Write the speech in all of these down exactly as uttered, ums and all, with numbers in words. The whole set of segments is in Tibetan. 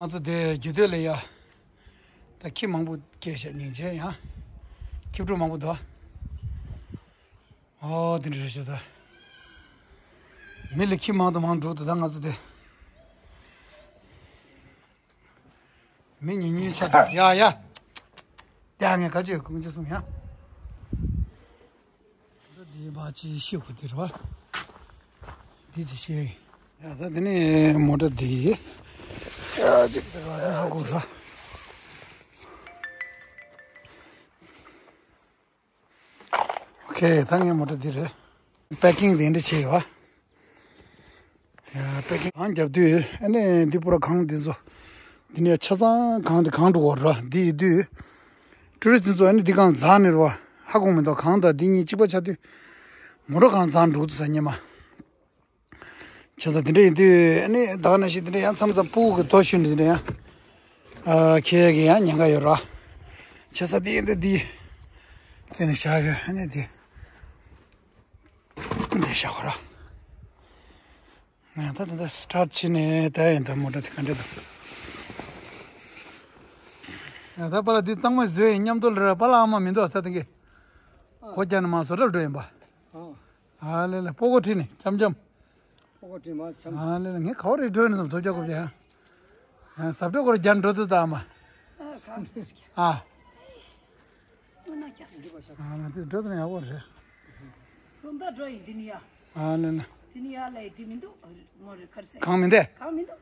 ང་ཚོ་དེ་རྒྱུད་སྟོད་ལ་ཡ། ད་ཁྱི་མང་པོ་སྐྱེས་ཤག་སྙིང་རྗེ་ཡ། ཁྱི་ཕྲུག་མང་པོ་འདུག་ཨོ་དེ་འདྲ་རེད་ཤག་ད། མི་ལ་ཁྱི་མང་དུ་མང་འགྲོ་འདུག་ད་ང་ཚོ་དེ། མི་ཉུང་ཉུང་ཆགས་འདུག་ཡ་ཡ། ཡ་ངས་ག་ཅི་ཡོད་ཀུན་ཅི་གསུང་ཡ། འདི་མ་ཅི་ཤི་བུ་དེ་རེད་བ། འདི་ཅི་ཤེས། ཡ་ད་དེ་ནས་མོ་ཊ་འདི། ཡ་ཅིག་དེ་རེད་བ་དེ་ཧ་གོ་ར། ཨོ་ཁེ་ད་ངའི་མོ་ཊ་འདི་རེད། པེ་ཀིང་དེ་འདྲ་བྱས་ཡོད་བ། ཡ་པེ་ཀིང་གང་རྒྱབ་དུས་ཨ་ནི་འདི་པུ་ར་གང་འདི་ཚོ། འདི་ནས་ཆ་ཚང་གང་དེ་གང་འགྲོ་བ་ར་འདི་ཡིན་དུས། ཊུ་རི་སི་ཚོ་ཨ་ནི་འདི་གང་འཛག་ནི་ར་བ་ཧ་གོ་མི་འདུག་གང་དང་འདི་གཉིས་གཅིག་པ་ཆགས་དུས། མོ་ཊ་གང་འཛག་འགྲོ་དུས་ས་ཉི་མ། བྱས་ཙང་དེ་འདྲ་ཡིན་དུས་ཨ་ནི་ད་ག་ནང་བཞིན་དེ་འདྲ་ཡང་མཚམས་མཚམས་སྤུ་གུ་གི་རྡོ་གཞུས་ནས་དེ་འདྲ་ཡང་། ཨ་ཁྱེད་ཀྱི་ཡང་ཉེན་ཁ་ཡོད་ར། བྱས་ཙང་དེ་ཡིན་དུས་འདི། དེ་ནས་བཞག་ཡོད་ཨ་ནི་འདི། འདི་བཞག་གོ་ར། ང་ད་ད་ད་སི་ཊར་ཊི་བྱས་ནས་ད་ཡིན་ད་མོ་ཊ་དེ་ག་འདྲ་འདུག་ང་ད་པཱ་ལགས་འདི་གཙང་མ་བཟོས་ཡིན་མཉམ་དུ་ལ་ར་པཱ་ལགས་ཨ་མ་མི་འདུག་ས་དེ་གི། སྒོ་རྒྱག་ནས་མ་བཟོ་གྲྭར་འགྲོ་ཡིན་པ། ཨ་ལེ་ལེ་སྤོ་གོ་ཁྲིད་ནས་འཆམ་འཆམ། སྤོ་གོ་ཁྲིད་མ་འཆམ། ཨ་ལེ་ལེ་ངས་ག་བ་རེ་འགྲོ་ནས་སམ་ཐོབ་རྒྱག་གོ་བྱ། ཟབ་འགྲོ་གོ་རེ་རྒྱ་འགྲོ་དུ་ད་ཨ་མ། ཨ་ང་དེ་འགྲོ་དུ་ན་ཡག་པོ་རེད། ལོ་འདའ་འགྲོ་ཡིན་འདི་ནི་ཡ། ཨ་ལེ་ལེ། འདི་ནི་ཡ་ལ་ཡི་འདི་མི་འདུག་མོ་རེ་ཁར་སེ། གང་མི་འདེ། གང་མི་འདུག་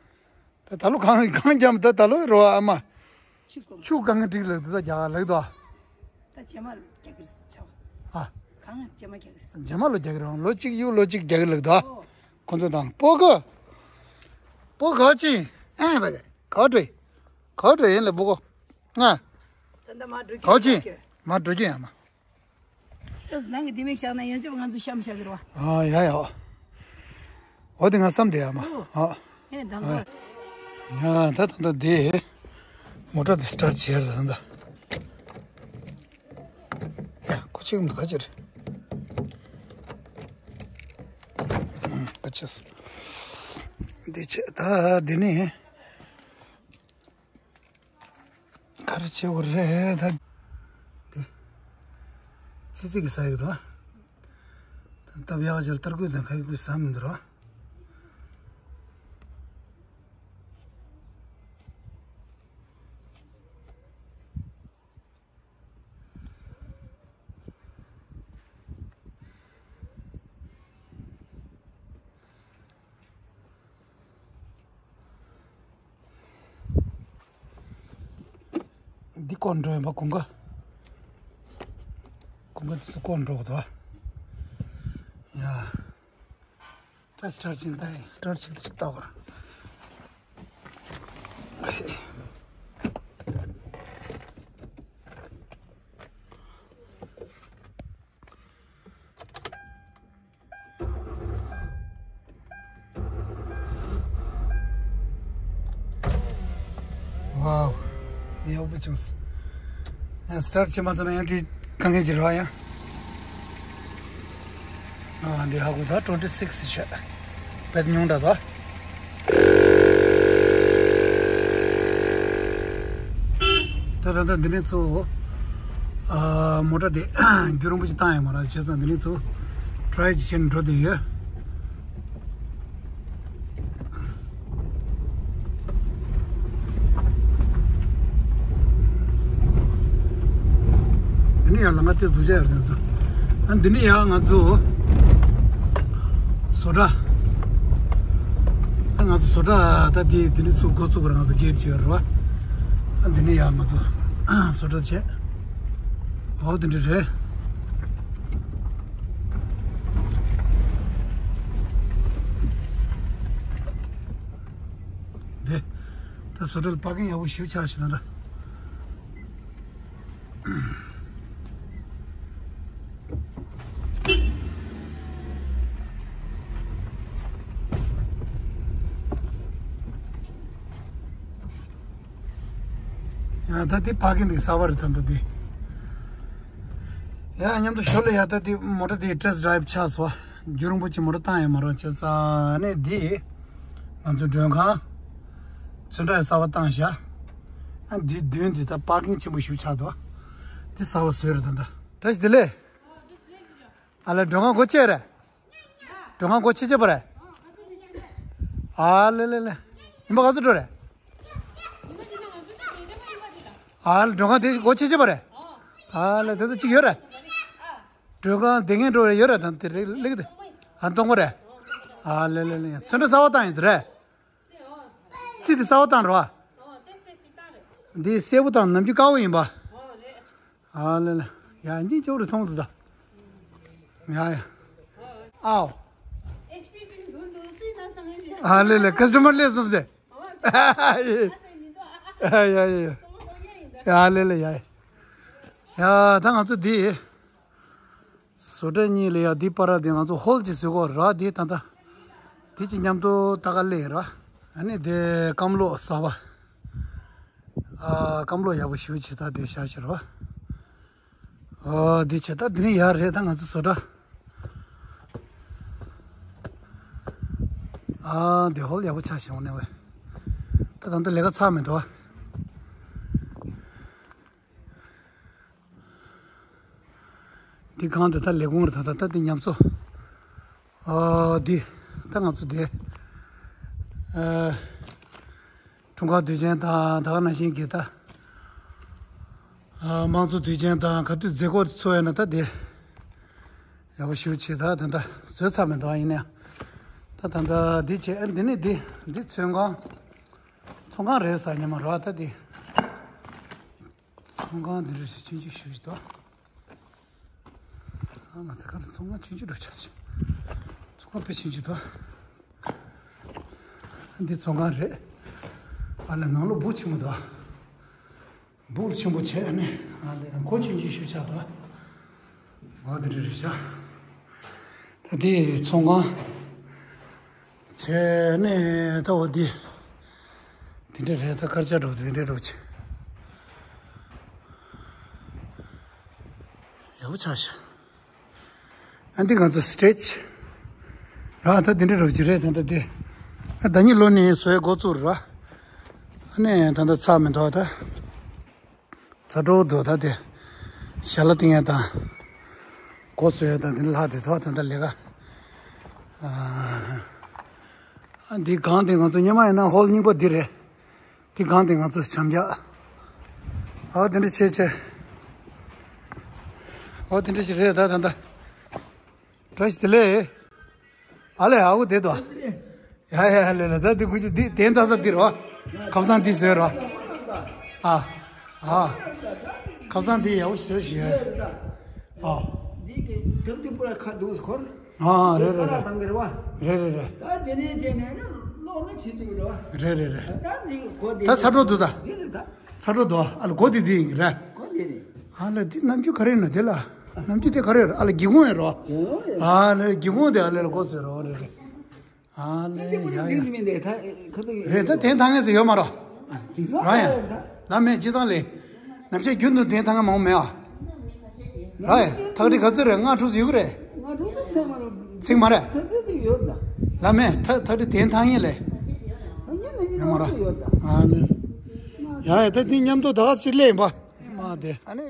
ད་ད་ལོ་གང་གང་རྒྱབ་ད་ད་ལོ་རོ་ཨ་མ། ཆུ་སྐོམ། ཆུ་གང་གི་འགྲིག་ལགས་འདུག་ད་རྒྱ་ལགས་འདུག་ད་བྱེ་མ་རྒྱག་གི་རེད་ཟེར་བྱ་བ། ཨ། གང་བྱེ་མ་རྒྱག་གི་རེད་ཟེར། བྱེ་མ་ལོ་རྒྱག་གི་རེད་ལོ་གཅིག་གཡུག་ལོ་གཅིག་རྒྱག་གི་ལགས་འདུག་ཨོ། ཁོ་ཚོ་དང་སྤོ་གོ། སྤོ་གོ་ཅི། ཨེ་བ་གོ་དྲེ། གོ་དྲེ་ཡིན་ལ་སྤོ་གོ། ང་། ད་ད་མ་འགྲོ་གོ་ཅི། རྒྱུ་མ་འགྲོ་རྒྱུ་ཡང་མ། ཨེས་ནང་གི་དེ་མིག་བཞག་ན་ཡོན་ཆབ་ང་ཚོ་ཤམ་བཞག་གི་རེད་བ། ཨ་ཡ་ཡ། འོ་དེ་ང་བསམ་དེ་ཡ་མ། ཨོ། ཨ། ཨེ་དང་གོ། ཡ་ད་ད་ད་དེ། མོ་ཊ་དེ་སི་ཊར་ཊི་བྱས་རེད་ད། ཡ་ཁོ་ཆེ་གི་མི་ཁ་ཆེ་རེད། ཁ་ཆེ་སོ། དེ་ཆེ་ད་དེ་ནི། ག་རེ་བྱེད་དགོས་རེད་ད། འདི། ཙི་ཙི་གི་ས་ཡོད་དོ། ད་སྟབས་ཡག་ཅིག་ལྟར་སྐུད་དང་ཁ་ཡི་སྐུད་ཟ་མི་འདུག་རོ། འདི་སྐོར་འགྲོ་ཡིན་པ་གུང་ཁ། གུང་ཁ་འདི་ཚོ་སྐོར་འགྲོ་གི་འདུག་ཡ། ད་སི་ཊར་ཊི་ཕྱིན་ད་སི་ཊར་ཊི་ཕྱིན་ཅིག་ལྟ་བར། ཝའོ། ཡག་པོ་བྱུང་སོང་། ཡང་སི་ཊར་ཊི་བྱེད་མ་ཐུབ་ན་ཡང་དེ་དཀའ་ངལ་ཅིག་རེད་བ་ཡང་། ཨ་འདི་ཧ་གོ་ད་twenty six ཤག་དཔེ་ཉུང་དྲགས་ད། ད་ད་ད་འདི་ནས་ཚུར། ཨ་མོ་ཊ་དེ་རྒྱུན་རིང་པོ་ཞིག་བཏང་ཡ་མ་རེད་བྱས་ཙང་འདི་ནས་ཚུར་ཊི་རའེ་ཅིག་བྱས་ནས་འགྲོ་བསྡད་ཡོད། འདི་ནས་ཡང་ལམ་ཁ་དེ་འཛུགས་བྱ་ཡོད་རེད་ཚོ། ཨ་འདི་ནས་ཡང་ང་ཚོ་བཟོ་གྲྭ། ཨ་ང་ཚོ་བཟོ་གྲྭ་ད་དེ་འདི་ནས་ཚུར་འགོ་བཙུགས་པར་ང་ཚོ་གེ་ཊི་ཅིག་ཡོད་རེད་བ། ཨ་འདི་ནས་ཡང་ང་ཚོ་བཟོ་གྲྭ་བྱས། ཨོ་དེ་འདྲ་རེད། འདི། ད་བཟོ་གྲྭ་ལ་པར་ཀིང་ཡག་པོ་ཞེ་པོ་ཆགས་ཤག་ད་ད། ཡང་ད་དེ་པར་ཀིང་འདི་གསར་པ་རེད་ད་ད་དེ། ཡང་མཉམ་དུ་ཞོར་ལ་ཡང་ད་དེ་མོ་ཊ་དེ་ཊེ་སི་ཊི་ཌི་རའེ་བྷི་ཆགས་སོང་། རྒྱུན་རིང་པོ་ཅིག་མོ་ཊ་བཏང་ཡང་མ་རག་བྱས་ཙང་ནས་འདི། ང་ཚོ་མགྲོན་ཁང་། ཚོན་ཁྲ་གསར་པ་བཏང་བཞག་ཨ་འདི་མདུན་འདི་ད་པར་ཀིང་ཆེན་པོ་ཞིག་ཆགས་འདུག་འདི་གསར་པ་བཟོས་རེད་ད་ད། བཀྲ་ཤིས་བདེ་ལེགས། ཨ་ལ་མགྲོན་ཁང་སྒོ་ཕྱེ་རེད། མགྲོན་ཁང་སྒོ་ཕྱེ་ཕྱེ་པ་རེད། ཨ་ལེ་ལེ་ལེ། ཉི་མ་ག་ཚོད་འགྲོ་རེད། ཨ་ལེ་མགྲོན་ཁང་དེ་སྒོ་ཕྱེ་ཕྱེ་པ་རེད། ཨ་ལེ་དེ་ཚོ་གཅིག་ཡོད་རེད། མགྲོན་ཁང་དེ་ངས་འགྲོ་རེད་ཡོད་རེད་དང་དེ་རེད་ལེགས་དེ། ཨ་གཏོང་གོ་རེད། ཨ་ལེ་ལེ་ལེ་ཚོན་ཁྲ་གསར་པ་བཏང་ཡིན་ཟེར་རེད། རྩི་དེ་གསར་པ་བཏང་རོགས། འདི་སེར་པོ་དང་ནམ་རྒྱུན་དཀར་པོ་ཡིན་པ། ཨ་ལེ་ལེ། ཡ་གཉིས་ཅོག་རེ་མཐོང་ཚུལ་ད། ཡ་ཡ། ཨའོ། ཨ་ལེ་ལེ་ཀ་སི་ཊ་མར་སླེབས་སོང་ཟེ། ཡ་ཡ་ཡ། ཡ་ལེ་ལེ་ཡ། ཡ་ད་ང་ཚོ་འདི། བཟོ་གྲྭ་གཉིས་ལ་ཡ་འདི་པར་འདི་ང་ཚོ་ཧོལ་གཅིག་བཟོས་གོ་ར་འདི་ད་ལྟ། འདི་གཅིག་མཉམ་དུ་ལྟ་ག་སླེབས་ར། ཨ་ནི་དེ་སྐམ་ལོ་གསར་པ། ཨ་སྐམ་ལོ་ཡག་པོ་ཞེ་པོ་ཅིག་ད་དེ་བཞག་ཤར་བ། ཨ་འདི་བྱས་ད་འདི་ནི་ཡག་རེད་ད་ང་ཚོ་བཟོ་གྲྭ། ཨ་འདི་ཧོལ་ཡག་པོ་ཆགས་བྱུང་ནས་བས། ད་ད་ལྟ་ལས་ཀ་ཚར་མི་འདུག་བ། འདི་གང་དེ་ད་ལས་ཁུངས་རེད་ད་ད་ད་འདི་ཉམས་གསོ། ཨ་འདི་ད་ང་ཚོ་དེ་ཨ་འཁྲུངས་སྐར་དུས་ཆེན་དང་ད་ག་ནང་བཞིན་གྱི་ད་ཨ་དམངས་གཙོ་དུས་ཆེན་དང་ག་དུས་མཛད་སྒོ་ཚོགས་ཡོད་ན་ད་དེ་ཡག་པོ་ཞེ་པོ་བྱེད་ད་དེ་འདྲ་བཟོས་ཚར་མི་འདུག་ཡིན་ནའང་ད་ད་ད་འདི་བྱས་ཨ་འདི་ནི་འདི་འདི་ཚོང་ཁང་ཚོང་ཁང་རེད་ཟེར་ཉི་མ་རོགས་ད་འདི། ཚོང་ཁང་འདི་འདྲ་ཞིག་ཆུང་ཆུང་ཞིག་འདུག་ཨ་ང་ཚོ་གར་ཚོང་ཁང་ཆུང་ཆུང་འདྲ་ཆགས་ཆེ། ཚོང་ཁང་དཔེ་ཆུང་ཆུང་འདུག་འདི་ཚོང་ཁང་རེད། ཨ་ལས་ནང་ལོགས་སྦུག་ཆེན་པོ་འདུག་སྦུག་ཆེན་པོ་བྱས་ཨ་ནི་ཨ་ལས་སྒོ་ཆུང་ཆུང་ཞིག་ཆགས་འདུག་འོ་འདི་འདྲ་རེད་ཤག་ད་འདི་ཚོང་ཁང་བྱས་ནས་ད་འོ་འདི། དེ་འདྲ་རེད་ད་དཀར་ཆག་འགྲོ་དེ་འདྲ་འགྲོ་ཆེ། ཡག་པོ་ཆགས་ཤག་ཨ་འདི་ང་ཚོ་སི་ཊེ་ཇི། ར་ད་དེ་འདྲ་འགྲོ་ཆེ་རེད་ད་ད་དེ། ཨ་ཟླ་ཉིན་ལོ་ནས་བཟོས་འགོ་བཙུགས་ར། ཨ་ནི་ད་ད་ཚར་མི་འདུག་ད། ཚ་དྲོ་འདུག་ད་དེ། ཞལ་ལག་བཏིང་ཡ་དང་། གོ་བཟོ་ཡ་དང་དེ་ལྷག་དེ་ཐོག་ད་ད་ལས་ཀ་ཨ་འདི་གང་དེ་ང་ཚོ་སྔོན་མ་ཡིན་ན་ཧོལ་རྙིང་པ་འདི་རེད། འདི་གང་དེ་ང་ཚོ་བྱམས་རྒྱ། ཨ་དེ་འདྲ་བྱས་བྱས། ཨ་དེ་འདྲ་ཞིག་རེད་ད་ད་ད། བཀྲ་ཤིས་བདེ་ལེགས། ཨ་ལས་ཨ་ཁུ་བསྡད་དོ། ཡ་ཡ་ལས་ལ་ད་འདི་ཁུ་ཅི་འདི་གདན་ད་ས་འདི་རོ། ཁབ་སང་འདི་ཟེར་རོ། ཨ། ཨ། ཁབ་སང་འདི་ཡག་པོ་ཞེ་ཞེ། ཨ། འདི་གི་ཐབ་འདི་པུ་ར་ཁ་འདུག་སྐོར། ཨ་རེད་རེད་རེད། དང་གི་རེད་བ། རེད་རེད་རེད། ད་དེ་ནས་དེ་ནས་ནི་ལོག་ན་བྱེད་ཐུབ་རེད་བ། རེད་རེད་རེད། ད་འདི་གི་གོ་འདི། ད་ཚ་དྲོ་འདུག་ད། འདི་རེད་ད། ཚ་དྲོ་འདུག་ཨ་ལ་སྒོ་འདི་འདི་ཡིན་རེད། སྒོ་འདི་རེད། ཨ་ལ་འདི་ནམ་རྒྱུན་ག་རེ་ཡིན་ན་དེ་ལ། ནམ་རྒྱུན་དེ་ག་རེ་ཡོད་རེད་ཨ་ལ་སྒེའུ་ཁུང་ཡོད་རོ། སྒེའུ་ཁུང་ཡོད། ཨ་ལ་སྒེའུ་ཁུང་དེ་ཨ་ལ་ལ་སྒོ་ཟེར་རོ་རེད་རེད། ཨ་ལ་ཡ་ཡ། རེད་ད་དེ་ཐང་ངེ་ཟེར་ཡོད་མ་རོ། ར་ཡ། ལ་མེད་ཅི་ཐང་ལས། ནམ་ཞག་རྒྱུན་དུ་དེ་ཐང་ངེ་མང་མེད་ཨ། ར་ཡ། ཐག་རིག་ག་ཚོད་རེད་ལྔ་དྲུག་ཡོད་གི་རེད། ཚིག་མ་རེད། ལ་མེད་ཐག་ཐག་རིག་དེ་ཐང་ངེ་ལས། ཡོད་མ་རོ། ཨ་ལ། ཡ་ཡ་ད་དེ་མཉམ་དུ་ད་ག་ཅིག་ལས་ཡིན་པ། མ་དེ། ཨ་ནི།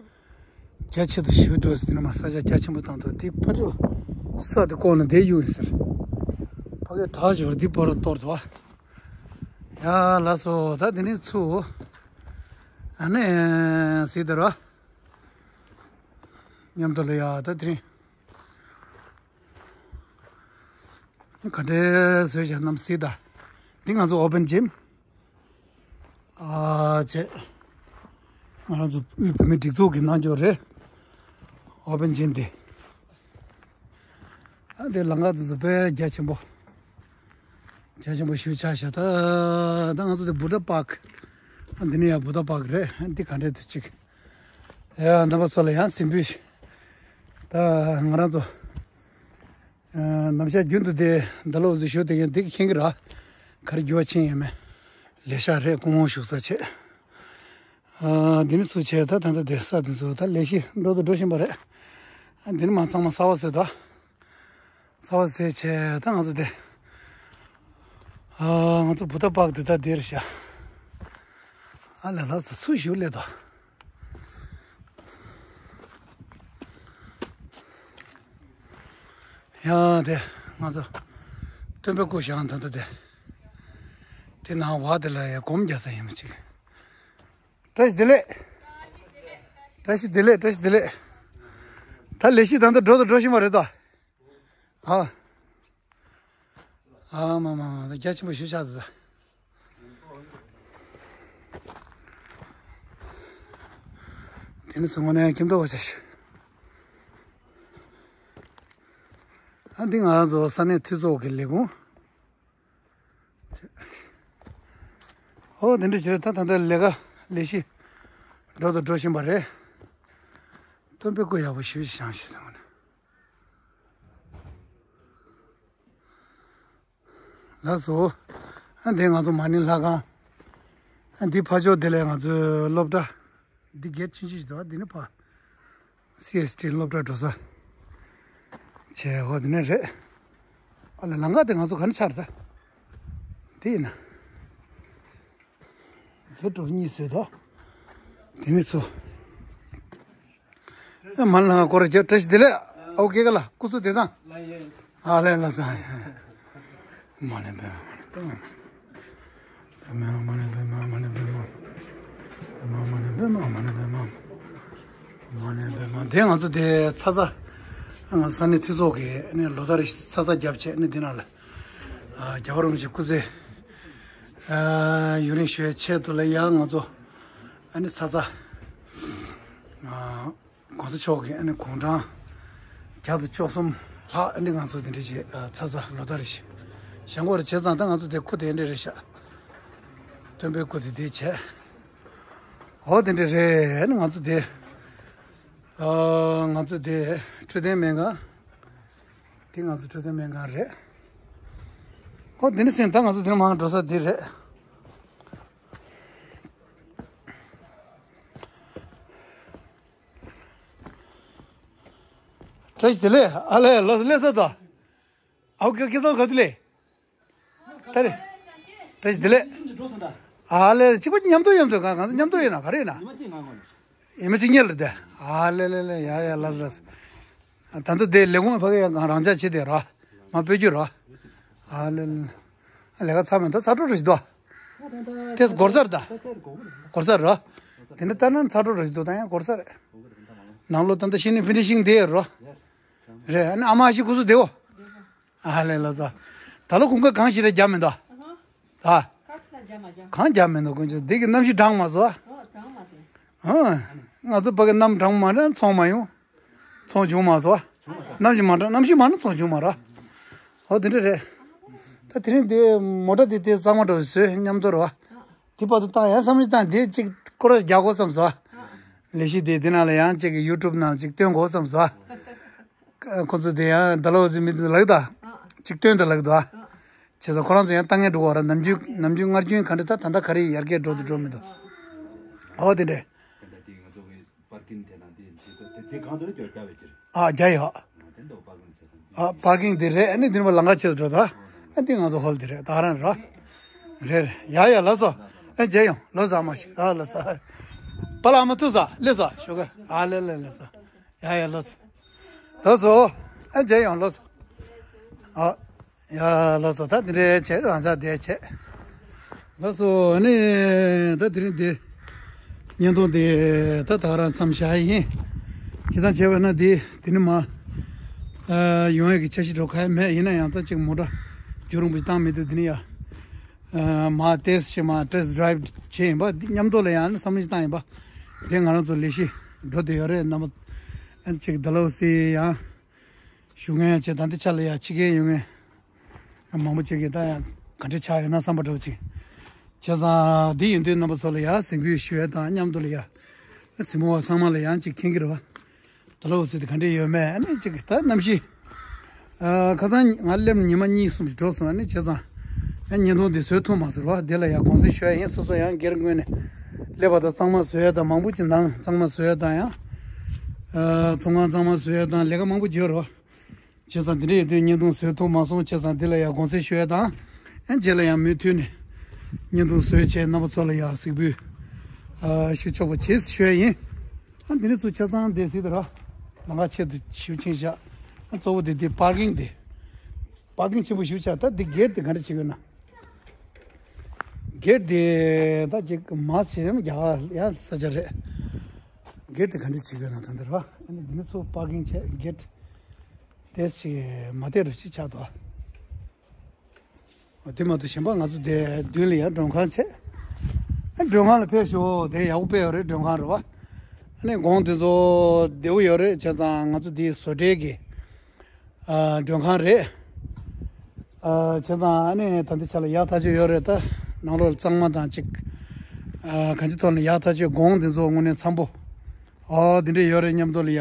རྒྱ་ཆེ་དུ་ཞུ་འགྲོ་ཟིན་མ་ས་ཆ་རྒྱ་ཆེན་པོ་བཏང་འདུག་འདི་ཕ་ཇོ་ས་དེ་ལྐོག་ན་བསྡད་ཡོད་ཡིན་ཟེར། ཕ་གིའི་བྲག་ཞོར་འདི་བར་གཏོར་འདུག་ཡ་ལགས་སོ་ད་འདི་ནས་ཚུར། ཨ་ནི་ཟེར་དེ་ར། མཉམ་དུ་ལ་ཡ་ད་དེ་རིང་ག་འདྲས་བཟོས་བཞག་ནམ་ཟེར་ད། འདི་ང་ཚོ་ཨོ་པན་ཇིམ། ཨ་ཅེ། ང་རང་ཚོ་དབུས་བོད་མིའི་སྒྲིག་འཛུགས་ཀྱི་རྣལ་འབྱོར་རེད། ཨོ་པན་ཇིམ་དེ། ཨ་དེ་ལམ་ཁ་དེ་ཚོ་དཔེ་རྒྱ་ཆེན་པོ། རྒྱ་ཆེན་པོ་ཞིག་ཆགས་ཤག་ད་ད་ང་ཚོ་དེ་བུ་ཊ་པཱརྐ་ཨ་འདི་ནས་ཡང་བུ་ཊ་པཱརྐ་རེད། འདི་ག་འདྲས་དེ་གཅིག་ཡ་རྣམ་པ་ཚོ་ལ་ཡང་གཟིགས་འབུལ་ཞིག་ད་ང་རང་ཚོ། ནམ་ཞག་རྒྱུན་དུ་དེ་ད་ལོ་ཟིག་ཞུ་དེ་ཡང་འདི་གི་མཁྱེན་གི་ར། ག་རེ་འགྱུར་བ་ཕྱིན་ཡོད་མེད། ལས་ཤག་རེད་སྐུ་ངོ་བཞུགས་ས་བྱས། འདི་ནི་ཚུལ་བྱས་ད་ད་ལྟ་དེ་ས་དེ་ཚོ་ད་ལས་གཞི་འགྲོ་དུ་འགྲོ་བཞིན་པ་རེད། འདི་ནི་མ་ཚང་མ་གསར་པ་བཟོས་ད། གསར་པ་བཟོས་བྱས་ད་ང་ཚོ་དེ། ང་ཚོ་བུ་ཊ་པཱརྐ་དེ་ད་འདིར་བཞག་ཨ་ལས། ལགས་སོ། ཚུར་ཞུགས་སླེབས་དོ། ཡ་དེ་ང་ཚོ་སྟོན་པའི་སྐུ་བཞེངས་ད་ལྟ་དེ། དེ་ནང་བ་དེ་ལ་ཡ་སྒོམ་རྒྱག་ས་ཡིན་མི་ཅིག་བཀྲ་ཤིས་བདེ་ལེགས། བཀྲ་ཤིས་བདེ་ལེགས། བཀྲ་ཤིས་བདེ་ལེགས། ད་ལས་གཞི་ད་ལྟ་འགྲོ་དང་འགྲོ་བཞིན་པ་རེད་ད། ཨ། ཨ་མ་མ་མ། རྒྱ་ཆེན་པོ་ཞུ་བཞག་ད། དེ་ནི་སོང་ནས་ཁྱིམ་ཐོག་བྱ་ཞིག་ཨ་འདི་ང་རང་ཚོ་ས་གནས་འཐུས་ཚོགས་ཀྱི་ལས་ཁུངས། ཨོ་དེ་འདྲ་ཞིག་རེད། ད་ད་ལྟ་ལས་ཀ་ལས་གཞི་འགྲོ་དང་འགྲོ་བཞིན་པ་རེད། སྟོན་པའི་སྐུ་ཡག་པོ་ཞིག་བཞེངས་ཤིག་བསམ་གི་འདུག་ལགས་སོ། ཨ་འདི་ང་ཚོ་མ་ཎི་ལྷ་ཁང་། ཨ་འདི་ཕར་ཕྱོགས་དེ་ལས་ང་ཚོའི་སློབ་གྲྭ། འདི་གེ་ཊི་ཆུང་ཆུང་ཞིག་འདུག་འདི་ནི་ཕ། སི་ཨེས་ཊི་སློབ་གྲྭ་འགྲོ་ས། བྱས་ཧོ་འདི་ནི་རེད། ཨ་ལས་ལམ་ཁ་དེ་ང་ཚོ་ག་ནས་ཆགས་རེད་ད། དེ་ཡིན་ན། དེ་འགྲོ་གཉིས་བཟོས་དོ། དེ་ནི་ཚོ། ཨ་མ་ལ་སྐོར་རྒྱབ། བཀྲ་ཤིས་བདེ་ལེགས། ཨོ་ཀེ་ག་ལ་སྐུ་གཟུགས་བདེ་ཐང་། ཨ་ལས་ལ་ས། མ་ལས་པའི་མ་ལས་པའི་མ། མ་ལས་པའི་མ། མ་ལས་པའི་མ། མ་ལས་པའི་མ། མ་ལས་པའི་མ། མ་ལས་པའི་མ། དེ་ང་ཚོ་དེ་ཚ་ཚ། ང་ཚོ་ས་གནས་འཐུས་ཚོགས་ཀྱི་ནི་ལོ་ལྟར་ཚ་ཚ་རྒྱབ་བྱས་ནི་འདི་ནང་ལ། རྒྱལ་བ་རིན་པོ་ཆེ་སྐུ་ཚེ་ཡུན་རིང་ཞུ་བའི་ཆེད་དུ་ལ་ཡང་ང་ཚོ་ཨ་ནི་ཚ་ཚ་༸གོང་ས་མཆོག་གི་ཨ་ནི་དགུང་གྲངས་བརྒྱ་དང་བཅུ་གསུམ་ལྷག་ཨ་ནི་ང་ཚོ་དེ་འདྲ་བྱས་ཚ་ཚ་ལོ་ལྟར་བཞིན་བཞེངས་སྐོར་བྱས་ཙང་ད་ང་ཚོ་དེ་སྐུ་དེ་འདྲ་རེད་ཤག་སྟོན་པའི་སྐུ་དེ་དེ་བྱས། འོ་དེ་འདྲ་རེད། ཨ་ནི་ང་ཚོ་དེ་ང་ཚོ་དེ་འཕྲོད་བསྟེན་སྨན་ཁང་། དེ་ང་ཚོ་འཕྲོད་བསྟེན་སྨན་ཁང་རེད། ཨོ་དེ་ནི་སེམས་ད་ང་ཚོ་དེ་ནི་མང་འགྲོ་ས་དེ་རེད། བཀྲ་ཤིས་བདེ་ལེགས། ཨ་ལས་ལོ་སླེབས་ཚར་དོ། ཨའོ་ཀེ་ཀེ་ཚོ་ག་དུས་ལས། ད་རེད། བཀྲ་ཤིས་བདེ་ལེགས། ཨ་ལས་གཅིག་པ་མཉམ་དུ་མཉམ་དུ་ག་ང་ཚོ་མཉམ་དུ་ཡིན་ན་ག་རེ་ཡིན་ན། ཡིན་མ་གཅིག་ཉལ་རེད་དེ། ཨ་ལས་ལས་ལས། ཡ་ཡ་ལགས་སོ་ལགས་སོ། ད་ལྟ་དེ་ལས་ཁུངས་ཕ་གི་ཡང་གང་རང་འཇགས་བྱེད་དེ་རོ། མ་སྤོས་རྒྱུ་རོ། ཨ་ལས་ལས། ལས་ཀ་ཚར་མེད་ད་ཚར་འགྲོ་རེད་ཤི་དོ། དེས་འགོར་ས་རེད་ད། འགོར་ས་རེད་རོ། དེ་འདྲ་ལྟ་ན་ཚར་འགྲོ་རེད་ཤི་དོ། ད་ཡང་འགོར་ས་རེད། ནང་ལོ་ད་ལྟ་ཤི་ནི་ཕི་ནི་ཤིང་དེ་རོ། རེད། ཨ་ནི་ཨ་མ་ཤི་ཁུ་ཚུར་དེའོ། ཨ་ལས་ལགས་སོ། ད་ལོ་ཁུང་ཁ་གང་ཞིག་རེ་རྒྱབ་མེད་དོ། ད། གང་རྒྱབ་མེད་དོ་ཁོང་ཚོ་འདི་གི་གནམ་གཤིས་གྲང་མ་སོ། ཨ། ང་ཚོ་ཕ་གི་གནམ་གྲང་མ་རེད་ཚོང་མ་ཡོང་། ཚོང་བྱུང་མ་སོང་། གནམ་གཤིས་མ་འདྲ་གནམ་གཤིས་མ་ནི་ཚོང་བྱུང་མ་ར། ཨོ་དེ་འདྲ་རེད། ད་དེ་རིང་དེ་མོ་ཊ་དེ་དེ་གཙང་མ་འགྲོ་བཟོས་མཉམ་དུ་ར། དེ་བར་དུ་བཏང་ཡང་བསམ་བློ་བཏང་དེ་གཅིག་སྐོར་ར་རྒྱག་དགོས་བསམ་སོང་། ལས་གཞི་དེ་དེ་ནང་ལ་ཡང་གཅིག་གི་ཡུ་ཊུབ་ནང་གཅིག་སྟོན་དགོས་བསམ་སོང་། ཁོ་ཚོ་དེ་ཡང་ཌལ་ཧོ་སི་མི་དེ་ལགས་ད། གཅིག་སྟོན་དུ་ལགས་ད། བྱས་ཙང་ཁོ་རང་ཚོ་ཡང་ལྟ་ངན་འགྲོ་གི་ར། ནམ་རྒྱུན་ནམ་རྒྱུན་སྔར་རྒྱུན་ག་འདྲ་ད་ད་ལྟ་ག་རེ་ཡར་རྒྱས་འགྲོ་དུ་འགྲོ་མི་འདུག་ཨོ་དེ་འདྲས། དེ་འདྲ་དེ་ང་ཚོ་གི་པར་ཀིང་དེ་ནང་དེ་དེ་དེ་དེ་གང་དུ་སྐྱོར་རྒྱག་པའི་ཕྱིར། ཨ་རྒྱ་ཡོད། དེ་འདྲ་པར་ཀིང་བྱེད་དང་། ཨ་པར་ཀིང་དེ་རེད། ཨ་ནི་དེ་ནས་ལམ་ཁ་ཆེ་དུ་འགྲོ་ད། ཨ་འདི་ང་ཚོ་ཧོལ་དེ་རེད་ད་རང་ར། རེད་རེད། ཡ་ཡ་ལགས་སོ། ཨ་མཇལ་ཡོང་ལོ་ཟ་མ་ཞིག་ཨ་ལགས་སོ། པ་ལགས་མ་ཐུག་ས་སླེབས་སོ་ཞོགས་ཀ་ཨ་ལེ་ལེ་ལགས་སོ། ཡ་ཡ་ལགས་སོ། ལགས་སོ། ཨ་མཇལ་ཡོང་ལགས་སོ། ཨ། ཡ་ལགས་སོ། ད་དེ་འདྲའི་བྱས་རང་ཅག་བསྡད་བྱས། ལགས་སོ། ཨ་ནི་ད་དེ་རིང་དེ་བརྙན་ཐུང་དེ་ད་ད་ག་རང་མཚམས་བཞག་ཡིན། བྱས་ཙང་བྱས་པ་ན་དེ་དེ་ནི་མ་ཡོང་ཡས་ཀྱི་འཆར་གཞི་འགྲོ་ག་ཡ་མེད། ཡིན་ན་ཡང་ད་ཅིག་མོ་ཊ་རྒྱུན་རིང་པོ་ཞིག་བཏང་མི་འདུག་དེ་ནི་ཡ་མ་ཏེས་ཤི་མ་ཊེ་སི་ཊི་ཌི་རའི་བྷི་བྱས་ཡིན་པ། འདི་མཉམ་དུ་ལ་ཡང་ནི་བསམ་བློ་ཞིག་བཏང་ཡིན་པ། དེ་ང་རང་ཚོ་ལས་གཞི་འགྲོ་བསྡད་ཡོད་རེད། རྣམ་པ་ཨ་ནི་ཅིག་ཌལ་ཧོ་སི་ཡང་། བཞུགས་མཁན་ཡང་བྱས། ད་འདི་ཆ་ལ་ཡ་ཕྱི་རྒྱལ་ཡོད་མཁན་མང་པོ་ཅིག་གིས་ད་ཡང་ག་འདྲ་ཆགས་ཡོད་ན་བསམ་པ་འདྲ་བོ་ཅིག་བྱས་ཙང་། འདི་ཡིན་དུས་རྣམ་པ་ཚོ་ལ་ཡ་གཟིགས་འབུལ་ཞུ་ཡས་དང་མཉམ་དུ་ལ་ཡ་གཟིགས་མོ་བ་ཚང་མ་ལ་ཡང་ཅིག་མཁྱེན་གྱི་རེད་བ། ཌལ་ཧོ་སི་དེ་ག་འདྲ་ཡོད་མེད། ཨ་ནི་ཅིག་ད་གནམ་གཤིས་ཨ་ཁ་སང་ང་སླེབས་ནས་ཉི་མ་གཉིས་གསུམ་ཞིག་འགྲོ་སོང་། ཨ་ནི་བྱས་ཙང་ཡང་བརྙན་ཐུང་འདི་བཟོས་ཐུབ་མ་སོང་བ། དེ་ལ་ཡ་དགོངས་སེལ་ཞུ་ཡ་ཡིན། སོ་སོ་ཡང་སྒེར་ངོས་ནས་སླེབས་པ་དང་གཙང་མ་བཟོ་ཡ་དང་མང་པོ་ཅིག་ནང་གཙང་མ་བཟོ་ཡ་དང་ཡང་ཨ་ཚོང་ཁང་གཙང་མ་བཟོ་ཡ་དང་ལས་ཀ་མང་པོ་ཅིག་ཡོད་རེད་བ། བྱས་ཙང་དེ་འདྲ་ཡོད་དུས་བརྙན་ཐུང་བཟོས་ཐུབ་མ་སོང་། བྱས་ཙང་འདི་ལ་ཡང་དགོངས་སེལ་ཞུ་ཡ་དང་། ཨ་རྗེས་ལ་ཡང་མུ་མཐུད་ནས་བརྙན་ཐུང་བཟོས་བྱས་རྣམ་པ་ཚོ་ལ་ཡང་གཟིགས་འབུལ་ ཨ་ཞུ་ཆོག་པ་བྱེད་ཞུ་ཡ་ཡིན། ཨ་འདི་ནི་ཚུར་ཆ་ཚང་བསྡད་སྲིད་དེ་ར། ལམ་ཁ་ཆེད་དུ་ཞུ་ཆེན་བཞག་ཨ་གཙོ་བོ་དེ་དེ་པར་ཀིང་དེ། པར་ཀིང་ཆེན་པོ་ཞུ་ཆག་ད་འདི་གེ་ཊི་དེ་ག་འདྲ་བྱེད་དགོས་ན། གེ་ཊི་དེ་ད་ཅིག་མ་བྱེད་ཡང་རྒྱ་གར་ཡང་ས་ཆ་རེད། གེ་ཊི་དེ་ག་འདྲ་བྱེད་དགོས་ན་ད་འདི་ར། ཨ་ནི་འདི་ནི་ཚུར་པར་ཀིང་བྱས་གེ་ཊི་དེ་ཞིག་མ་བལྟས་རུ་ཞིག་ཆགས་འདུག་དེ་མ་གཏོགས་གཞན་པ་ང་ཚོ་དེ་མདུན་ལ་ཡང་མགྲོན་ཁང་བྱས། མགྲོན་ཁང་ལ་ཕེབས་ཤོག་དེ་ཡག་པོ་དཔེ་ཡོད་རེད། མགྲོན་ཁང་རེད་བ། ཨ་ནི་གོང་དེ་ཚོ་བདེ་བོ་ཡོད་རེད། བྱས་ཙང་ང་ཚོ་དེ་བཟོ་གྲྭའི་གི་ཨ་མགྲོན་ཁང་རེད། ཨ་བྱས་ཙང་ཨ་ནི་ད་ལྟའི་ཆ་ལ་ཡག་ཐག་ཆོད་ཡོད་རེད། ད་ནང་ལོགས་ལ་གཙང་མ་དང་གཅིག་ཨ་གང་ཅི་ཐོག་ནས་ཡག་ཐག་ཆོད། གོང་དེ་ཚོ་དངོས་གནས་འཚམ་པོ། ཨོ་དེ་འདྲས་ཡོད་རེད། མཉམ་དུ་ལ་ཡ་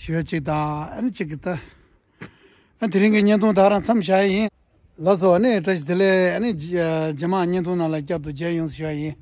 ཞུ་ཡ་གཅིག་དང་ཨ་ནི་གཅིག་གི་ད། ཨ་དེ་རིང་གི་བརྙན་ཐུང་ད་རང་མཚམས་བཞག་ཡིན། ལགས་སོ། ཨ་ནི་བཀྲ་ཤིས་བདེ་ལེགས། ཨ་ནི་རྗེས་མ་བརྙན་ཐུང་ནང་ལ་བསྐྱར་དུ་མཇལ་ཡོང་ཞུ་ཡ་ཡིན།